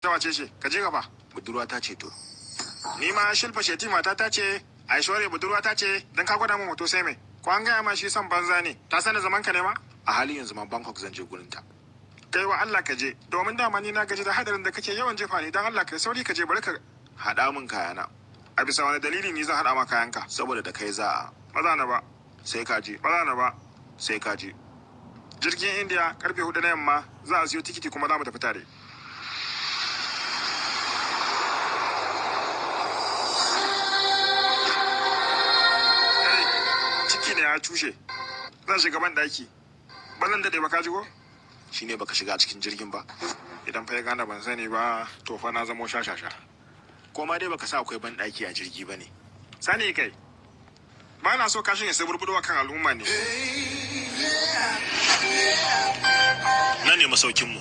Ta wace ce? Ka je gaba. Budurwa ta ce to. Ni ma Shilpa Shetty mata ta ce, Aishwarya budurwa ta ce, dan ka gwada min hoto sai me? Ko an gaya ma shi son banza ne? Ta sani zaman ka ne ma? A halin yanzu ma Bangkok zan je gurin ta. Kai wa Allah ka je, domin dama ni na gaji da hadarin da kake yawan jefa ni, dan Allah kai sauri ka je, bari ka Haɗa min kayana. A bisa wani dalili ni zan haɗa ma kayanka? Saboda da kai za a. Ba za na ba. Sai ka je. Ba za na ba. Sai ka je. Jirgin India karfe 4 na yamma za a siyo tikiti kuma za mu tafi tare. Kai, ciki ne ya cushe. Zan shiga ban daki. Ba zan daɗe ba, ka ji ko? Shine baka shiga cikin jirgin ba. Idan fa ya gane ban sani ba, to fa na zamo shashasha. Ko ma dai baka sa akwai ban ɗaki a jirgi ba ne. Sani kai. Ba na so kashin ya sai burbuɗowa kan al'umma ne. Nan ne masaukin mu.